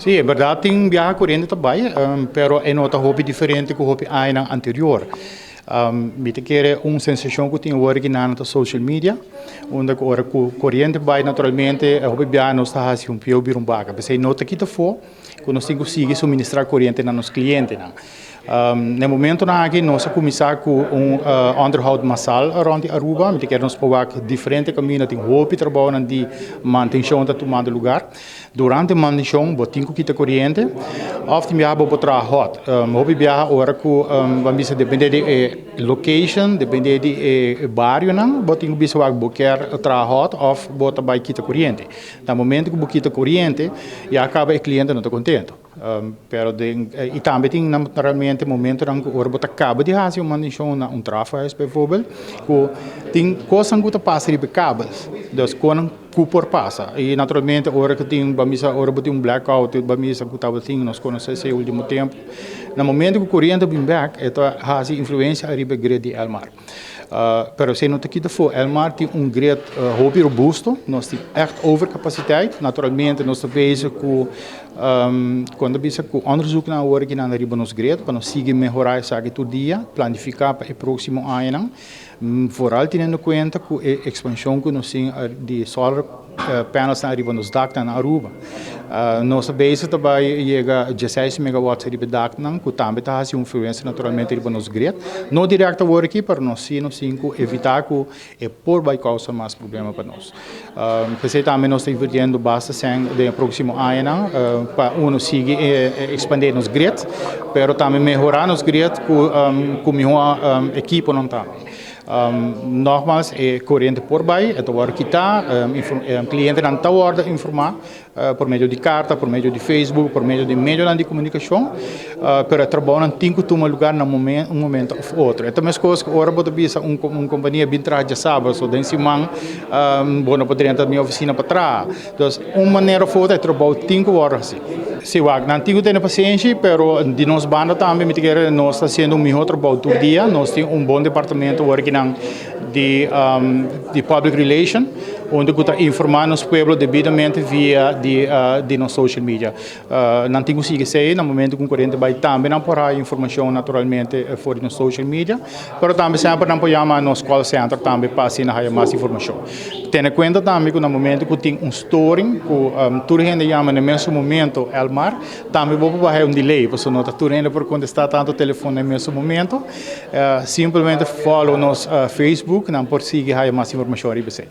Si, e berdad tin biaha coriente ta bay, pero e no ta hopi diferente cu hopi añanan anterior. Mi ta kere un sensacion cu tin awor aki nan ta social media, unda cu ora cu coriente bay naturalmente hopi biaha nos ta haci un pieu bira un baca. P'esey no ta kita afo cu nos tin cu sigui suministra coriente na nos clientenan. Na e momentonan aki nos a cuminsa cu un onderhoud masal rond di Aruba. Mi ta kere nos por wak diferente caminda, tin hopi trabounan di mantencion ta tumando lugar. Durante mantencion bo tin cu kita coriente of tin biaha bo por traha hot. Hopi biaha ora cu ban bisa depende di e location, depende di e barionan bo tin cu bisa wak bo kier traha hot of bo ta bay kita coriente. Na momento cu bo kita coriente ya caba e cliente no ta contento. Pero den y tambe tin naturalmente momentonan cu ora bo ta caba di haci un mantencion na un trafohuis bijvoorbeeld cu tin cosnan cu ta pasa riba e kabels. Dus con cu por pasa y naturalmente ora cu tin ban bisa ora bo tin un blackout ban bisa cu tabatin nos conoce esey ultimo tempo na momento cu coriente bin bek e ta haci influencia ariba e grid di Elmar. Pero esey no ta kita afo. Elmar tin un grid hopi robusto, nos tin echt overcapaciteit. Naturalmente nos ta bezig cu con ta bisa cu onderzoeknan awor aki nan riba nos grid pa nos sigui mehora esaki tur dia, planifica pa e proximo añanan. Vooral teniendo cuenta cu e expansion cu nos tin di solar panels nan riba nos daknan na Aruba. Nos ta bezig ta bay yega dieseis megawatts riba e daknan cu tambe ta haci un influencia naturalmente riba nos grid. No direct awor aki pero nos si nos tin cu evita cu e por bay causa mas problema pa nos. P'esey tambe nos ta invirtiendo basta cen den e proximo añanan pa uno sigui expande nos grid pero tambe mehora nos grid cu miho equiponan tambe. Nogmaals e coriente por bay, e ta wordo kita, clientenan ta wordo informa por medio di carta, por medio di Facebook, por medio di medionan di comunicacion, pero e trabounan tin cu tuma lugar na un momento of otro. E ta mescos cu ora bo ta bisa un compania bin traha djasabra so den siman bo no por drenta mi oficina pa traha. Dus un manera of otro e trabou tin cu wordo haci. Si wak, nan tin cu tene pasenshi, pero di nos banda tambe mi ta kere nos ta haciendo un miho trabou tur dia. Nos tin un bon departamento awor kinan di di public relation unda cu ta informa nos pueblo debidamente via di di nos social media. Nan tin cu sigui esey na momento cu un coriente bay tambe nan por haya informacion naturalmente for di nos social media, pero tambe semper nan por yama nos call center tambe pa asina haya mas informacion. Tene cuenta tambe cu na momento cu tin un storing cu tur hende yama na e mesun momento Elmar, tambe bo por baha un delay pasobra no ta tur hende por contesta tanto telefon na e mesun momento. Simplemente follow nos Facebook, nan por sigui haya mas informacion riba esey.